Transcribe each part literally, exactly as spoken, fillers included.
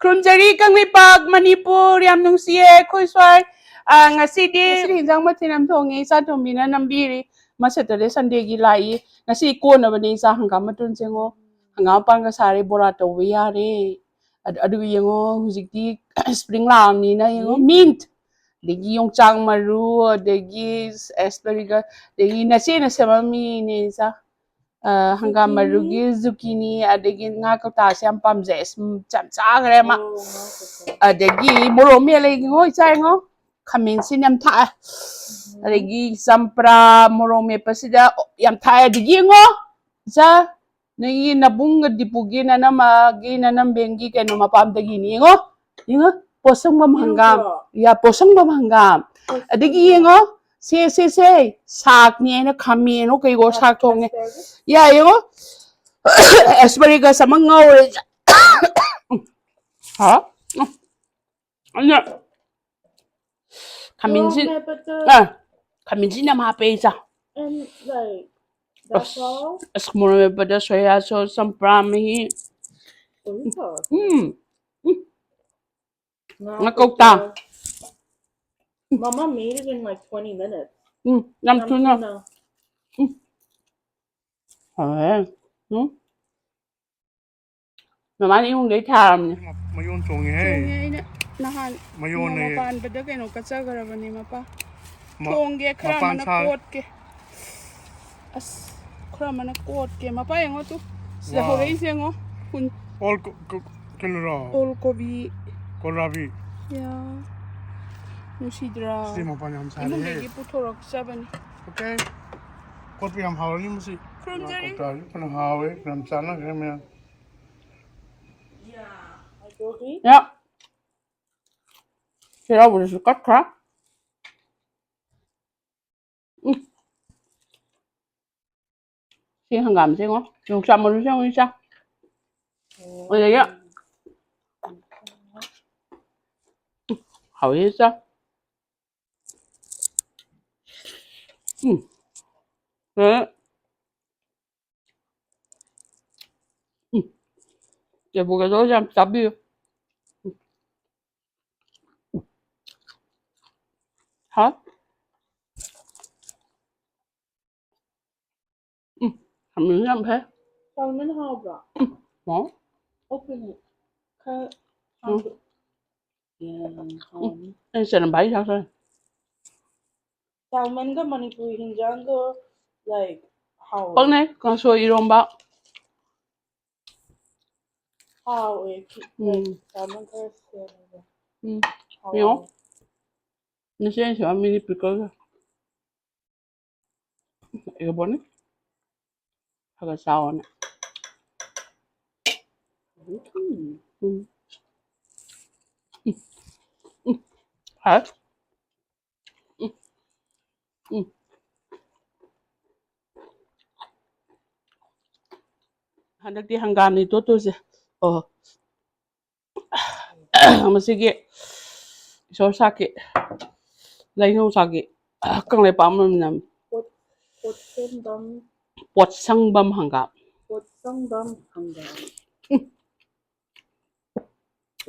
ꯈꯨꯔꯨꯝꯖꯔꯤ ꯀꯪꯂꯩꯄꯥꯛ ꯃꯅꯤꯄꯨꯔ, ꯌꯥꯝ ꯅꯨꯡꯁꯤꯌꯦ ꯑꯩꯈꯣꯏ ꯁ꯭ꯋꯥꯏ꯫ ꯑ, ꯉꯁꯤꯗꯤ, ꯉꯁꯤꯗꯤ ꯍꯤꯟꯖꯥꯡ ꯃꯊꯦꯜ ꯌꯥꯝ ꯊꯣꯡꯉꯦ, ꯏꯆꯥ ꯇꯣꯝꯕꯤꯅ ꯅꯝꯕꯤꯔꯤ꯫ ꯃꯥ Saturday Sundayꯒꯤ ꯂꯥꯛꯏ꯫ ꯉꯁꯤ ꯀꯣꯟꯅꯕꯅꯦ ꯏꯆꯥ, ꯍꯪꯒꯥꯝ ꯃꯇꯣꯟꯁꯦ ꯌꯦꯡꯉꯣ꯫ ꯍꯪꯒꯥꯝ ꯃꯄꯥꯟꯒ ꯁꯥꯔꯦ, ꯕꯣꯔꯥ ꯇꯧꯕ ꯌꯥꯔꯦ꯫ ꯑꯗꯨ, ꯑꯗꯨꯒ ꯌꯦꯡꯉꯣ, ꯍꯧꯖꯤꯛꯇꯤ spring ꯂꯥꯛꯑꯕꯅꯤꯅ ꯌꯦꯡꯉꯣ, mint꯫ Mint, ꯑꯗꯒꯤ ꯌꯣꯡꯆꯥꯛ ꯃꯔꯨ, ꯑꯗꯒꯤ asparagus, ꯑꯗꯒꯤ ꯅꯆꯦꯅ ꯁꯦꯝꯃꯝꯃꯤꯅꯦ ꯏꯆꯥ꯫ ꯑ, ꯍꯪꯒꯥꯝ ꯃꯔꯨꯒꯤ zucchini, ꯑꯗꯒꯤ ꯉꯥ ꯀꯧꯇꯥꯁꯦ ꯌꯥꯝ ꯄꯥꯝꯖꯩ꯫ ꯑꯁ, ꯎꯝ, ꯌꯥꯝ ꯆꯥꯈ꯭ꯔꯦ ꯃꯥ꯫ ꯑꯣ, ꯉꯥ ꯀꯧꯇꯥ꯫ ꯑꯗꯒꯤ ꯃꯣꯔꯣꯛ ꯃꯦꯠꯂꯦ ꯌꯦꯡꯉꯣ, ꯏꯆꯥ ꯌꯦꯡꯉꯣ꯫ ꯈꯥꯃꯦꯟꯁꯤꯟ ꯌꯥꯝ ꯊꯥꯛꯑꯦ꯫ ꯎꯝ꯫ ꯑꯗꯒꯤ ꯆꯝꯄ꯭ꯔꯥ, ꯃꯣꯔꯣꯛ ꯃꯦꯠꯄꯁꯤꯗ ꯌꯥꯝ ꯊꯥꯛꯑꯦ꯫ ꯑꯗꯒꯤ ꯌꯦꯡꯉꯣ, ꯏꯆꯥ, ꯅꯣꯏꯒꯤ ꯅꯕꯨꯡꯒ ꯗꯤꯄꯨꯒꯤ ꯅꯅꯝꯃꯒꯤ ꯅꯅꯝꯕꯦꯟꯒꯤ ꯀꯩꯅꯣ ꯃꯄꯥꯝꯗꯒꯤꯅꯤ ꯌꯦꯡꯉꯣ꯫ ꯌꯦꯡꯉꯣ, ꯄꯣꯁꯪꯕꯝ ꯍꯪꯒꯥꯝ꯫ ꯌꯦꯡꯉꯣ꯫ ꯌꯥ, ꯄꯣꯁꯪꯕꯝ ꯍꯪꯒꯥꯝ꯫ ꯄꯣꯁꯪꯕꯝ꯫ ꯑꯗꯒꯤ ꯌꯦꯡꯉꯣ, ꯁꯦ, ꯁꯦ, ꯁꯦ, ꯁꯥꯛꯅꯦꯅ ꯈꯥꯃꯦꯟꯅꯣ ꯀꯩꯒꯣ ꯁꯥꯛ ꯊꯣꯡꯉꯦ꯫ Asparagus꯫ ꯌꯥ, ꯌꯦꯡꯉꯣ꯫ Asparagus ꯑꯃ ꯉꯧꯔꯦ꯫ ꯍꯥ? ꯑꯩꯅ ꯈꯥꯃꯦꯟꯁꯤ-, ꯃꯣꯔꯣꯛ ꯃꯦꯠꯄꯗ ꯑ, ꯈꯥꯃꯦꯟꯁꯤꯟ ꯌꯥꯝ ꯍꯥꯞꯄꯦ ꯏꯆꯥ꯫ And, like, that's ꯑꯁ, all? ꯑꯁ, ꯃꯣꯔꯣꯛ ꯃꯦꯠꯄꯗ soya sauce, ꯆꯝꯄ꯭ꯔꯥ ꯃꯍꯤ꯫ Soy sauce? ꯎꯝ꯫ ꯎꯝ꯫ ꯉꯥ ꯉꯥ ꯀꯧꯇꯥ꯫ ꯀꯧꯇꯥ꯫ Mama made it in, like, twenty minutes꯫ ꯎꯝ, ꯌꯥꯝ ꯌꯥꯝ ꯊꯨꯅ꯫ ꯊꯨꯅ꯫ ꯎꯝ꯫ ꯍꯥꯎꯔꯦ꯫ ꯎꯝ꯫ ꯃꯃꯥꯅ ꯏꯃꯨꯡꯗꯩ ꯊꯥꯔꯕꯅꯦ꯫ ꯃꯌꯣꯟ ꯆꯣꯡꯉꯦꯍꯦ꯫ ꯆꯣꯡꯉꯦ, ꯑꯩꯅ ꯅꯍꯥꯟ ꯃꯌꯣꯟꯅꯦ꯫ ꯅꯣꯡꯃ ꯄꯥꯟꯕꯗ ꯀꯩꯅꯣ ꯀꯠꯆꯈ꯭ꯔꯕꯅꯦ ꯃꯄꯥ꯫ ꯃ-, ꯊꯣꯡꯒꯦ, ꯈꯔ ꯃꯄꯥꯟ ꯑꯃꯅ ꯁꯥꯔꯦ꯫ ꯀꯣꯠꯀꯦ꯫ ꯑꯁ, ꯈꯔ ꯑꯃꯅ ꯀꯣꯠꯀꯦ꯫ ꯃꯄꯥ ꯌꯦꯡꯉꯣ ꯇꯨ꯫ ꯁꯤꯗ ꯋꯥꯎ꯫ ꯍꯧꯔꯛꯏꯁꯦ ꯌꯦꯡꯉꯣ꯫ ꯀꯨꯟ꯫ ꯑꯣꯜ ꯀꯣ-, ꯀꯣ-, ꯀꯩꯅꯣꯔꯣ? ꯑꯣꯜ ꯀꯣꯕꯤ꯫ ꯀꯣꯜꯍꯥꯕꯤ꯫ ꯌꯥ꯫ ꯅꯨꯡꯁꯤꯗ꯭ꯔꯥ? ꯁꯤꯗꯤ ꯃꯄꯥꯟ ꯌꯥꯝ ꯁꯥꯔꯦꯍꯦ꯫ ꯏꯃꯨꯡꯗꯒꯤ ꯄꯨꯊꯣꯔꯛꯆꯕꯅꯤ꯫ Okay꯫ ꯀꯣꯠꯄ ꯌꯥꯝ ꯍꯥꯎꯔꯅꯤ ꯃꯁꯤ꯫ ꯈꯨꯔꯨꯝꯖꯔꯤ꯫ ꯉꯥ ꯀꯧꯇꯥꯁꯨ ꯐꯅ ꯍꯥꯎꯋꯦ, ꯐꯅꯌꯥꯝ ꯆꯥꯅꯈ꯭ꯔꯦ ꯃꯌꯥꯝ꯫ ꯌꯥ꯫ ꯆꯩꯔꯥꯎꯕꯗꯁꯨ ꯀꯠꯈ꯭ꯔꯦ꯫ ꯎꯝ꯫ ꯁꯤ ꯍꯪꯒꯥꯝꯁꯦ ꯌꯦꯡꯉꯣ꯫ ꯌꯣꯡꯆꯥꯛ ꯃꯔꯨꯁꯦ ꯌꯦꯡꯉꯣ, ꯏꯆꯥ꯫ ꯑꯗꯒꯤ ꯍꯥꯎꯋꯤ, ꯏꯆꯥ꯫ ꯎꯝ꯫ ꯎꯝ꯫ ꯎꯝ꯫ Avocado ꯌꯥꯝ ꯆꯥꯕꯤꯌꯨ꯫ ꯍꯥ? ꯎꯝ, ꯈꯥꯃꯦꯟ ꯌꯥꯝ ꯐꯩ꯫ ꯁꯥꯜꯃꯟ ꯍꯥꯎꯕ꯭ꯔꯣ? ꯍꯥꯎ꯫ Open it. ꯈꯔ ꯎꯝ꯫ ꯍꯥꯡꯗꯣꯛ-, ꯌꯥꯝ ꯍꯥꯎꯅꯤ꯫ ꯑꯩ ꯆꯅꯝ ꯚꯥꯖꯤ ꯆꯥꯈ꯭ꯔꯦ꯫ ꯁꯥꯜꯃꯟꯒ ꯃꯅꯤꯄꯨꯔꯤ ꯍꯤꯟꯖꯥꯡꯒ, like, ꯍꯥꯎꯋꯦ꯫ ꯄꯛꯅꯩ, ꯀꯥꯡꯁꯣꯏ, ꯏꯔꯣꯝꯕ꯫ ꯍꯥꯎꯋꯦ꯫ ꯈꯤ-, ꯎꯝ꯫ Like, ꯁꯥꯜꯃꯟ ꯈꯔ ꯁꯦꯝꯃꯒ꯫ ꯎꯝ꯫ ꯍꯥꯎꯋꯦ꯫ ꯌꯦꯡꯉꯣ꯫ ꯉꯁꯤ ꯑꯩꯅ ꯁꯦꯝꯕ mini pickle ꯒ꯫ ꯏꯔꯣꯝꯕꯅꯤ꯫ ꯈꯔ ꯈꯔ ꯆꯥꯎꯑꯣꯅ꯫ ꯎꯝ꯫ ꯎꯝ꯫ ꯎꯝ꯫ ꯎꯝ꯫ ꯍꯥꯎ꯫ ꯎꯝ꯫ ꯎꯝ꯫ ꯍꯟꯗꯛꯇꯤ ꯍꯪꯒꯥꯝꯅꯤ ꯇꯣꯠꯇꯣꯏꯁꯦ꯫ ꯑꯣ꯫ ꯃꯁꯤꯒꯤ ꯏꯁꯣꯔ ꯁꯥꯛꯀꯤ ꯂꯩꯅꯧ ꯁꯥꯛꯀꯤ ꯀꯪꯂꯩꯄꯥꯛ ꯑꯃ ꯅꯝꯃꯤ꯫ ꯄꯣꯠ-, ꯄꯣꯠꯁꯪꯕꯝ, ꯄꯣꯠꯁꯪꯕꯝ ꯍꯪꯒꯥꯝ꯫ ꯄꯣꯠꯁꯪꯕꯝ ꯍꯪꯒꯥꯝ꯫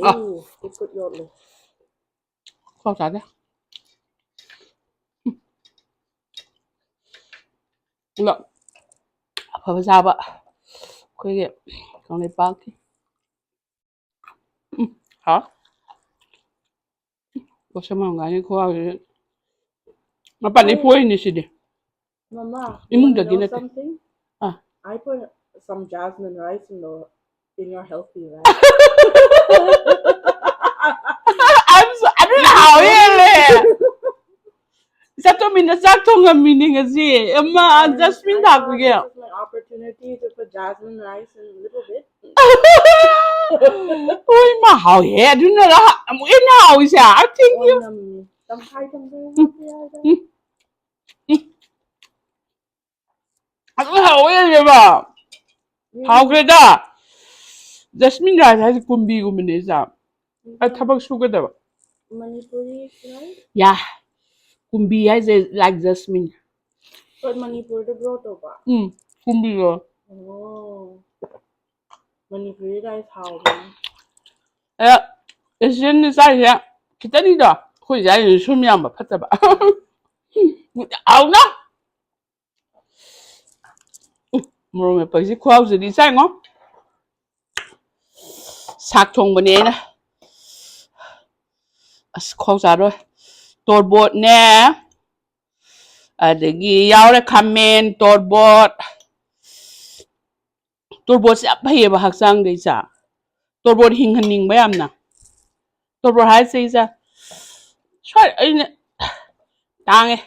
ꯑ꯫ ꯎ, ꯈꯨꯠ ꯈꯨꯠ ꯌꯣꯠꯂꯦ꯫ ꯈꯣꯡ ꯆꯥꯗꯦ꯫ ꯑꯗꯣ ꯑꯐꯕ ꯆꯥꯕ ꯑꯩꯈꯣꯏꯒꯤ ꯀꯪꯂꯩꯄꯥꯛꯀꯤ꯫ ꯎꯝ, ꯍꯥꯎ꯫ ꯄꯣꯠꯁꯪꯕꯝ ꯍꯪꯒꯥꯝꯒꯤ ꯈꯨꯍꯥꯎꯁꯤꯗꯤ ꯃꯄꯥꯟꯗꯩ ꯐꯣꯏꯔꯤꯅꯤ ꯁꯤꯗꯤ꯫ Mama, you ꯏꯃꯨꯡꯗꯒꯤ wanna know ꯅꯠꯇꯦ꯫ Something? Ah. I put some jasmine rice in the, in your healthy rice. I'm so, ꯑꯗꯨꯅ ꯍꯥꯎꯋꯦ ꯍꯦꯜꯂꯦ꯫ ꯆꯥꯛ ꯊꯣꯡꯃꯤꯟꯅ ꯆꯥꯛ ꯊꯣꯡꯉꯝꯃꯤꯅꯦ ꯉꯁꯤ꯫ ꯑꯃ And jasmine I thought ꯊꯥꯛꯄꯒꯤ꯫ This is my opportunity to put jasmine rice in a little bit. ꯍꯣꯏ, ꯃꯥ ꯍꯥꯎꯋꯦ꯫ ꯑꯗꯨꯅꯔ ꯑꯃꯨꯛ ꯍꯦꯟꯅ ꯍꯥꯎꯋꯤꯁꯦ꯫ I think you. ꯌꯥꯝ ꯅꯝꯃꯤ꯫ ꯇꯪꯈꯥꯏ ꯇꯪꯈꯥꯏ ꯍꯥꯞꯄ ꯌꯥꯏꯗ꯫ ꯎꯝ꯫ ꯎꯝ꯫ ꯑꯗꯨ ꯍꯥꯎꯋꯦ ꯍꯥꯏꯕ꯫ ꯍꯥꯎꯈ꯭ꯔꯦꯗ꯫ Jasmine rice ꯍꯥꯏꯁꯦ ꯀꯨꯝꯕꯤꯒꯨꯝꯕꯅꯦ ꯏꯆꯥ꯫ ꯑ, ꯊꯕꯛ ꯁꯨꯒꯗꯕ꯫ Manipuri rice? ꯌꯥ꯫ ꯀꯨꯝꯕꯤ ꯍꯥꯏꯁꯦ like jasmine꯫ ꯍꯣꯏ, ꯃꯅꯤꯄꯨꯔꯗ grow ꯇꯧꯕ꯫ ꯎꯝ, ꯀꯨꯝꯕꯤꯗꯣ꯫ ꯑꯣ꯫ Manipuri rice ꯍꯥꯎꯕꯅꯤ꯫ ꯑꯗ Asian ꯅ ꯆꯥꯔꯤꯁꯦ ꯈꯤꯇꯅꯤꯗꯣ꯫ ꯑꯩꯈꯣꯏ ꯏꯆꯥꯁꯤꯡꯁꯨ ꯁꯨꯝ ꯌꯥꯝꯕ ꯐꯠꯇꯕ꯫ ꯍꯥꯎꯅ꯫ ꯎꯝ, ꯃꯣꯔꯣꯛ ꯃꯦꯠꯄꯒꯤꯁꯤ ꯈꯨꯍꯥꯎꯁꯤꯗꯤ ꯆꯥꯏꯉꯣ꯫ ꯁꯥꯛ ꯊꯣꯡꯕꯅꯦ ꯑꯩꯅ꯫ ꯑꯁ, ꯈꯨꯍꯥꯎ ꯆꯥꯔꯣꯏ꯫ ꯇꯣꯔꯕꯣꯠꯅꯦ꯫ ꯑꯗꯒꯤ ꯌꯥꯎꯔꯦ ꯈꯥꯃꯦꯟ, ꯇꯣꯔꯕꯣꯠ꯫ ꯇꯣꯔꯕꯣꯠꯁꯦ ꯌꯥꯝ ꯐꯩꯌꯦꯕ ꯍꯛꯆꯥꯡꯗ, ꯏꯆꯥ꯫ ꯇꯣꯔꯕꯣꯠ ꯍꯤꯡꯍꯟꯅꯤꯡꯕ ꯌꯥꯝꯅ꯫ ꯇꯣꯔꯕꯣꯠ ꯍꯥꯏꯁꯦ, ꯏꯆꯥ, ꯁ꯭ꯋꯥꯏ ꯑꯩꯅ ꯇꯥꯡꯉꯦ꯫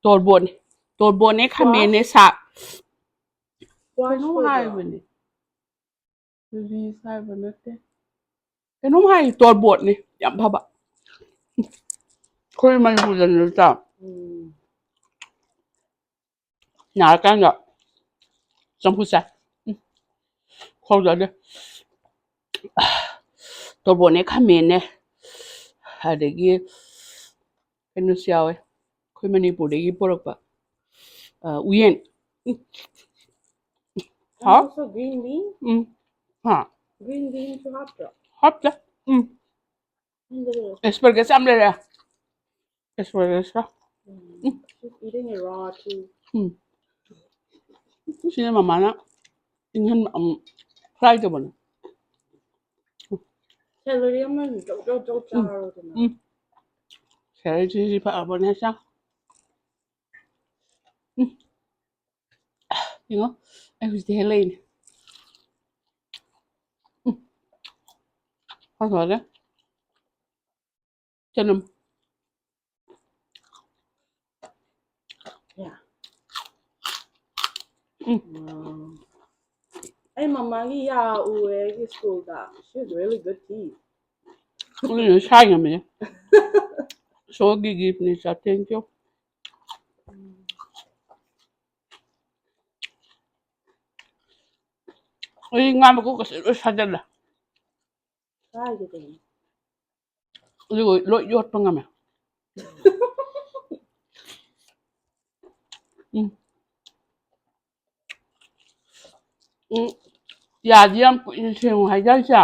ꯇꯣꯔꯕꯣꯠꯅꯦ꯫ ꯇꯣꯔꯕꯣꯠꯅꯦ, ꯈꯥꯃꯦꯟꯅꯦ, ꯁꯥꯛ꯫ ꯀꯩꯅꯣꯝ ꯍꯥꯏꯕꯅꯦ꯫ ꯔꯤꯁ ꯍꯥꯏꯕ ꯅꯠꯇꯦ꯫ ꯀꯩꯅꯣꯝ ꯍꯥꯏ, ꯇꯣꯔꯕꯣꯠꯅꯦ꯫ ꯌꯥꯝ ꯐꯕ꯫ ꯑꯩꯈꯣꯏ ꯃꯅꯤꯄꯨꯔꯗꯅꯦ, ꯏꯆꯥ꯫ ꯎꯝ꯫ ꯅꯥꯔꯀꯥꯟꯗ ꯆꯝꯐꯨꯠ ꯆꯥꯏ꯫ ꯎꯝ꯫ ꯈꯣꯡꯗꯗꯤ ꯇꯣꯔꯕꯣꯠꯅꯦ, ꯈꯥꯃꯦꯟꯅꯦ, ꯑꯗꯒꯤ ꯀꯩꯅꯣꯁꯨ ꯌꯥꯎꯋꯦ, ꯑꯩꯈꯣꯏ ꯃꯅꯤꯄꯨꯔꯗꯒꯤ ꯄꯨꯔꯛꯄ, ꯑ, ꯎꯌꯦꯟ꯫ ꯎꯝ꯫ ꯍꯥꯎ? And also green bean? ꯎꯝ꯫ ꯍꯥ? Green bean ꯁꯨ ꯍꯥꯞꯇ꯭ꯔꯣ? ꯍꯥꯞꯇꯦ꯫ ꯎꯝ꯫ ꯈꯪꯗꯦ꯫ Asparagus ꯌꯥꯝ ꯂꯩꯔꯦ꯫ Asparagus ꯀ꯫ ꯎꯝ꯫ She's eating it raw too. ꯎꯝ꯫ ꯁꯤꯅ ꯃꯃꯥꯅ ꯏꯪꯍꯟꯕ, ꯎꯝ, fry ꯇꯧꯕꯅꯦ꯫ Celery ꯑꯃ ꯖꯧ ꯖꯧ ꯖꯧ ꯎꯝ꯫ ꯆꯥꯔꯣꯗꯅ꯫ ꯎꯝ꯫ Celery ꯁꯤ ꯐꯕꯅꯦ ꯍꯛꯆꯥꯡ꯫ ꯎꯝ꯫ ꯌꯦꯡꯉꯣ, ꯑꯩ ꯍꯧꯖꯤꯛꯇꯤ ꯍꯦꯛꯂꯛꯏꯅꯦ꯫ ꯎꯝ꯫ ꯍꯣꯏ, ꯍꯣꯏ꯫ ꯆꯅꯝ꯫ Yeah. ꯎꯝ꯫ Wow. ꯑꯩ ꯃꯃꯥꯒꯤ ꯌꯥ ꯎꯑꯦ ꯑꯩꯒꯤ ꯁ꯭ꯀꯨꯜꯗ꯫ She has really good teeth. ꯑꯗꯨꯅ ꯁꯥ ꯌꯥꯝꯃꯦ꯫ ꯁꯣꯒꯤ gift ꯅꯤ, ꯏꯆꯥ, thank you꯫ ꯎꯝ꯫ ꯑꯩ ꯉꯥ ꯃꯀꯣꯛꯀꯁꯦ ꯂꯣꯏ ꯁꯥꯖꯜꯂꯦ꯫ ꯀꯥꯏꯗꯦ ꯀꯩꯅꯣ꯫ ꯑꯗꯨꯒ ꯂꯣꯏ ꯌꯣꯠꯄ ꯉꯝꯃꯦ꯫ ꯎꯝ꯫ ꯎꯝ꯫ ꯌꯥꯗꯤ ꯌꯥꯝ ꯀꯨꯏꯅ ꯁꯦꯡꯉꯨ ꯍꯥꯏꯗꯥꯏ, ꯏꯆꯥ?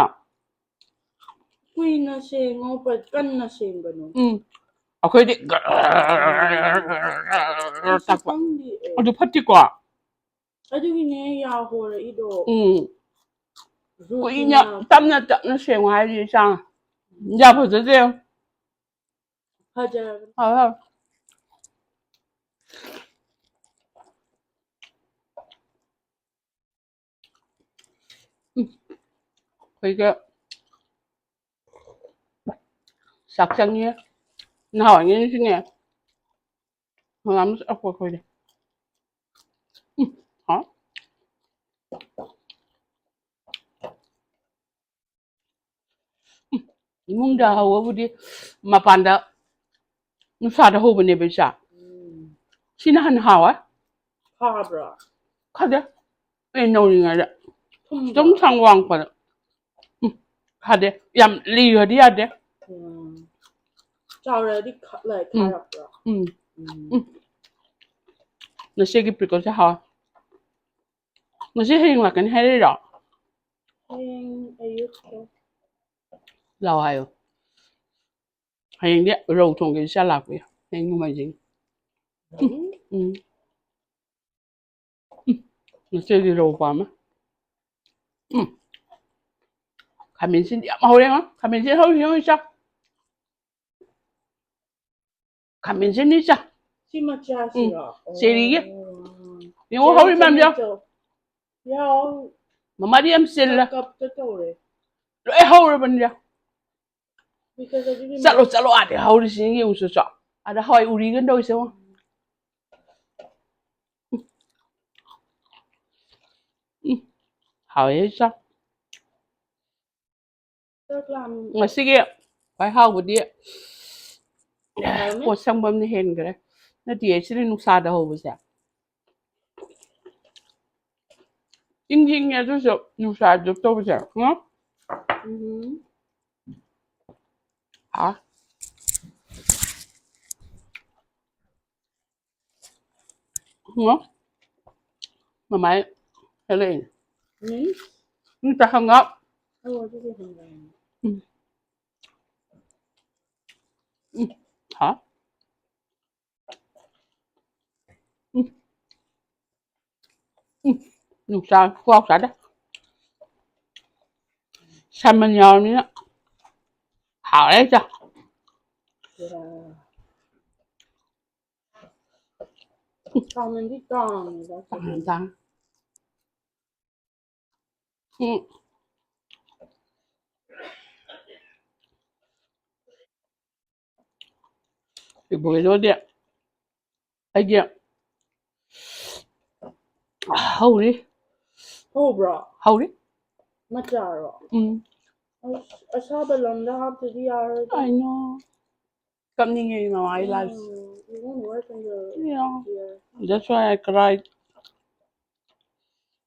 ꯀꯨꯏꯅ ꯁꯦꯡꯉꯣ, ꯄ-, ꯀꯟꯅ ꯁꯦꯡꯒꯅꯨ꯫ ꯎꯝ꯫ ꯑꯩꯈꯣꯏꯗꯤ ꯑꯩꯁꯨ ꯇꯥꯛꯄ꯫ ꯈꯪꯗꯦ ꯑꯩ꯫ ꯑꯗꯨ ꯐꯠꯇꯦꯀꯣ꯫ ꯑꯗꯨꯒꯤꯅꯦ ꯌꯥ ꯍꯣꯔꯛꯏꯗꯣ꯫ ꯎꯝ꯫ Root ꯀꯨꯏꯅ canal ꯇꯞꯅ ꯇꯞꯅ ꯁꯦꯡꯉꯣ ꯍꯥꯏꯔꯤ ꯏꯆꯥ꯫ ꯌꯥ ꯐꯖꯗꯦ꯫ ꯐꯖꯔꯕꯅꯦ꯫ ꯐꯔꯦ, ꯐꯔꯦ꯫ ꯎꯝ꯫ ꯑꯩꯈꯣꯏꯒ ꯆꯥꯛ ꯆꯪꯉꯦ꯫ ꯅꯍꯥꯟꯋꯥꯏ ꯅꯤꯡꯁꯤꯡꯉꯦ꯫ ꯍꯪꯒꯥꯝ ꯑꯄꯣꯛꯄꯁꯦ꯫ ꯎꯝ, ꯍꯥꯎ꯫ ꯎꯝ, ꯏꯃꯨꯡꯗ ꯍꯧꯕꯕꯨꯗꯤ ꯃꯄꯥꯟꯗ ꯅꯨꯡꯁꯥꯗ ꯍꯧꯕꯅꯦꯕ ꯏꯆꯥ꯫ ꯎꯝ꯫ ꯁꯤꯅ ꯍꯦꯟꯅ ꯍꯥꯎꯋꯦ꯫ ꯐꯕ꯭ꯔꯣ? ꯈꯪꯗꯦ꯫ ꯑꯩ ꯅꯧꯔꯤꯉꯩꯗ꯫ ꯊꯨꯝꯕ꯭ꯔꯣ? ꯈꯤꯇꯪ ꯁꯪ ꯋꯥꯡꯄꯗ꯫ ꯎꯝ, ꯈꯥꯗꯦ꯫ ꯌꯥꯝ ꯂꯤꯔꯗꯤ ꯌꯥꯗꯦ꯫ ꯎꯝ꯫ ꯆꯥꯎꯔꯗꯤ ꯈ-, like, ꯎꯝ꯫ ꯈꯥꯔꯛꯄ꯭ꯔꯣ? ꯎꯝ꯫ ꯎꯝ꯫ ꯎꯝ꯫ ꯉꯁꯤꯒꯤ pickleꯁꯦ ꯍꯥꯎꯋꯦ꯫ ꯉꯁꯤ ꯍꯌꯦꯡ ꯂꯥꯛꯀꯅꯤ ꯍꯥꯏꯔꯛꯏꯔꯣ? ꯍꯌꯦꯡ ꯑꯌꯨꯛꯇ꯫ ꯂꯥꯛꯑꯣ ꯍꯥꯏꯌꯣ꯫ ꯍꯌꯦꯡꯗꯤ ꯔꯧ ꯊꯣꯡꯒꯦ ꯏꯆꯥ ꯂꯥꯛꯄꯒꯤ꯫ ꯍꯌꯦꯡ ꯅꯣꯡꯃꯥꯏꯖꯤꯡ꯫ ꯎꯝ꯫ ꯎꯝ꯫ ꯎꯝ꯫ ꯉꯁꯤꯗꯤ ꯔꯧ ꯄꯥꯝꯃꯦ꯫ ꯎꯝ꯫ ꯈꯥꯃꯦꯟ ꯑꯁꯤꯟꯗꯤ ꯌꯥꯝ ꯍꯧꯔꯦꯉꯣ꯫ ꯈꯥꯃꯦꯟ ꯑꯁꯤꯟ ꯍꯧꯔꯤꯁꯦ ꯌꯦꯡꯉꯣ ꯏꯆꯥ꯫ ꯈꯥꯃꯦꯟ ꯑꯁꯤꯟꯅꯤ ꯏꯆꯥ꯫ ꯁꯤ ꯃꯆꯥꯁꯤꯔꯣ? ꯎꯝ, ꯆꯦꯔꯤꯒꯤ꯫ ꯑꯣ꯫ ꯌꯦꯡꯉꯣ ꯍꯧꯔꯤ ꯃꯌꯥꯝꯁꯦ꯫ ꯆꯦꯔꯤ꯫ ꯌꯥꯎ꯫ ꯃꯃꯥꯗꯤ ꯌꯥꯝ ꯆꯤꯜꯂꯦ꯫ ꯀꯞꯇ ꯇꯧꯔꯦ꯫ ꯂꯣꯏ ꯍꯧꯔꯕꯅꯤꯗ꯫ Because ꯑꯗꯨꯗꯤ ꯆꯠꯂꯣ, ꯆꯠꯂꯣ, ꯑꯥꯗ ꯍꯧꯔꯤꯁꯤ ꯌꯦꯡꯉꯨꯆꯣ ꯆꯣ꯫ ꯑꯥꯗ ꯍꯋꯥꯏ ꯎꯔꯤꯒ ꯇꯧꯔꯤꯁꯦ ꯌꯦꯡꯉꯣ꯫ ꯎꯝ, ꯍꯥꯎꯋꯦ ꯏꯆꯥ꯫ ꯆꯥꯛ ꯂꯥꯝ-, ꯉꯁꯤꯒꯤ ꯈ꯭ꯋꯥꯏ ꯍꯥꯎꯕꯗꯤ ꯌꯥꯔꯝꯃꯦ? ꯄꯣꯠ ꯁꯪꯐꯝꯅ ꯍꯦꯟꯈ꯭ꯔꯦ꯫ ꯅꯠꯇꯦ, ꯁꯤꯗꯤ ꯅꯨꯡꯁꯥꯗ ꯍꯧꯕꯁꯦ꯫ ꯏꯪꯗꯤ ꯏꯪꯉꯦ ꯑꯗꯨꯁꯨ ꯅꯨꯡꯁꯥ ꯗꯨꯞ ꯇꯧꯕꯁꯦ꯫ ꯎꯝ? ꯎꯝ꯫ ꯍꯥꯎ꯫ ꯎꯝ? ꯃꯃꯥꯏ ꯍꯦꯜꯂꯛꯏꯅꯦ꯫ ꯎꯝ? ꯅꯠꯇꯦ, ꯍꯪꯒꯥꯝ꯫ ꯑꯣ, ꯑꯗꯨꯗꯤ ꯍꯪꯒꯥꯝ꯫ ꯎꯝ꯫ ꯎꯝ, ꯍꯥ? ꯎꯝ, ꯎꯝ, ꯅꯨꯡꯁꯥ ꯈꯨꯍꯥꯎ ꯆꯥꯗꯦ꯫ ꯁꯥꯃꯟ ꯌꯥꯎꯔꯕꯅꯤꯅ ꯍꯥꯎꯔꯦ ꯆꯥ꯫ ꯁꯥꯃꯟꯗꯤ ꯇꯥꯡꯉꯤꯗ꯫ ꯇꯥꯡꯉꯤ, ꯇꯥꯡꯉꯤ꯫ ꯎꯝ꯫ ꯏꯕꯣꯏꯗꯣꯗꯤ ꯑꯩꯒꯤ ꯍꯧꯔꯤ꯫ ꯍꯧꯕ꯭ꯔꯣ? ꯍꯧꯔꯤ꯫ ꯃꯆꯥꯔꯣ? ꯎꯝ꯫ ꯑꯁ, ꯑꯁꯥꯕ ꯂꯝꯗ ꯍꯥꯞꯇꯗꯤ ꯌꯥꯔꯣꯏꯗ꯫ I know. ꯀꯞꯅꯤꯡꯉꯦ ꯏꯃꯥ, ꯑꯩ life. Mm, it won't work in the Yeah. here. That's why I cried.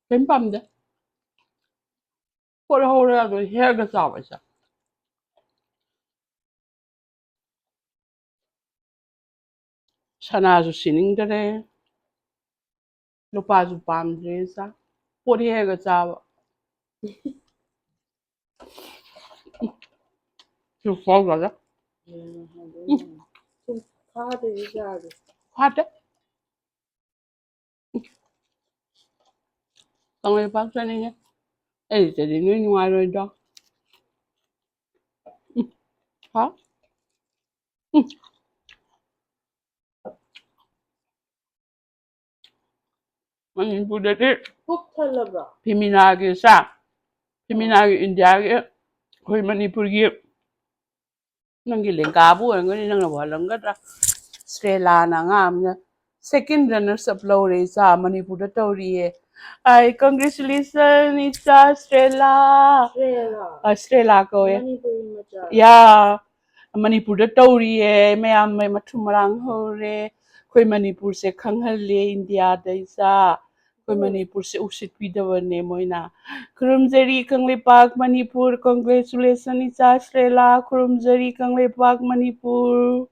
ꯀꯩꯝ ꯄꯥꯝꯗꯦ꯫ ꯄꯣꯠ ꯍꯧꯔꯦ ꯑꯗꯣ ꯍꯦꯛꯑꯒ ꯆꯥꯕ ꯏꯆꯥ꯫ ꯁꯅꯥꯁꯨ ꯁꯤꯅꯤꯡꯗꯔꯦ, ꯂꯨꯄꯥꯁꯨ ꯄꯥꯝꯗ꯭ꯔꯦ ꯏꯆꯥ꯫ ꯄꯣꯠ ꯍꯦꯛꯑꯒ ꯆꯥꯕ꯫ ꯁꯤ ꯐꯥꯎꯗ꯭ꯔꯦ꯫ ꯎꯝ, ꯍꯥꯎꯗꯣꯏꯅꯦ꯫ ꯁꯨꯝ ꯐꯥꯗꯣꯏꯅꯤ ꯆꯥꯁꯦ꯫ ꯐꯥꯗꯦ꯫ ꯀꯪꯂꯩꯄꯥꯛ ꯆꯠꯅꯤꯡꯉꯦ꯫ ꯑꯩ ꯆꯠꯂꯗꯤ ꯅꯣꯏ ꯅꯨꯡꯉꯥꯏꯔꯣꯏꯗ꯭ꯔꯣ? ꯎꯝ꯫ ꯍꯥ? ꯎꯝ꯫ ꯃꯅꯤꯄꯨꯔꯗꯗꯤ ꯄꯨꯛ ꯊꯜꯂꯕ꯭ꯔꯣ? ꯐꯤꯃꯤꯅꯥꯒꯤ ꯆꯥꯛ, ꯐꯤꯃꯤꯅꯥꯒꯤ ꯏꯟꯗꯤꯌꯥꯒꯤ, ꯑꯩꯈꯣꯏ ꯃꯅꯤꯄꯨꯔꯒꯤ ꯅꯪꯒꯤ ꯂꯦꯡꯒꯥꯕꯨ ꯑꯣꯏꯔꯝꯒꯅꯤ, ꯅꯪꯅꯕꯨ ꯍꯜꯂꯝꯒꯗ꯭ꯔꯥ? ꯁ꯭ꯔꯦꯂꯥꯅ ꯑꯉꯥꯡ ꯑꯃꯅ second runners up ꯂꯧꯔꯦ, ꯏꯆꯥ, ꯃꯅꯤꯄꯨꯔꯗ ꯇꯧꯔꯤꯌꯦ꯫ ꯑꯩ, congratulation, ꯏꯆꯥ ꯁ꯭ꯔꯦꯂꯥ꯫ ꯁ꯭ꯔꯦꯂꯥ? ꯑ, ꯁ꯭ꯔꯦꯂꯥ ꯀꯧꯋꯦ꯫ ꯃꯅꯤꯄꯨꯔꯤ ꯃꯆꯥ? ꯌꯥ, ꯃꯅꯤꯄꯨꯔꯗ ꯇꯧꯔꯤꯌꯦ꯫ ꯃꯌꯥꯝ ꯃꯩ ꯃꯊꯨꯝ ꯃꯔꯥꯡ ꯍꯧꯔꯦ꯫ ꯑꯩꯈꯣꯏ ꯃꯅꯤꯄꯨꯔꯁꯦ ꯈꯪꯍꯜꯂꯦ ꯏꯟꯗꯤꯌꯥꯗ, ꯏꯆꯥ꯫ ꯑꯩꯈꯣꯏ ꯎꯝ꯫ ꯃꯅꯤꯄꯨꯔꯁꯦ ꯎꯁꯤꯠꯄꯤꯗꯕꯅꯦ ꯃꯣꯏꯅ꯫ ꯈꯨꯔꯨꯝꯖꯔꯤ ꯀꯪꯂꯩꯄꯥꯛ ꯃꯅꯤꯄꯨꯔ, congratulation ꯏꯆꯥ ꯁ꯭ꯔꯦꯂꯥ, ꯈꯨꯔꯨꯝꯖꯔꯤ ꯀꯪꯂꯩꯄꯥꯛ ꯃꯅꯤꯄꯨꯔ꯫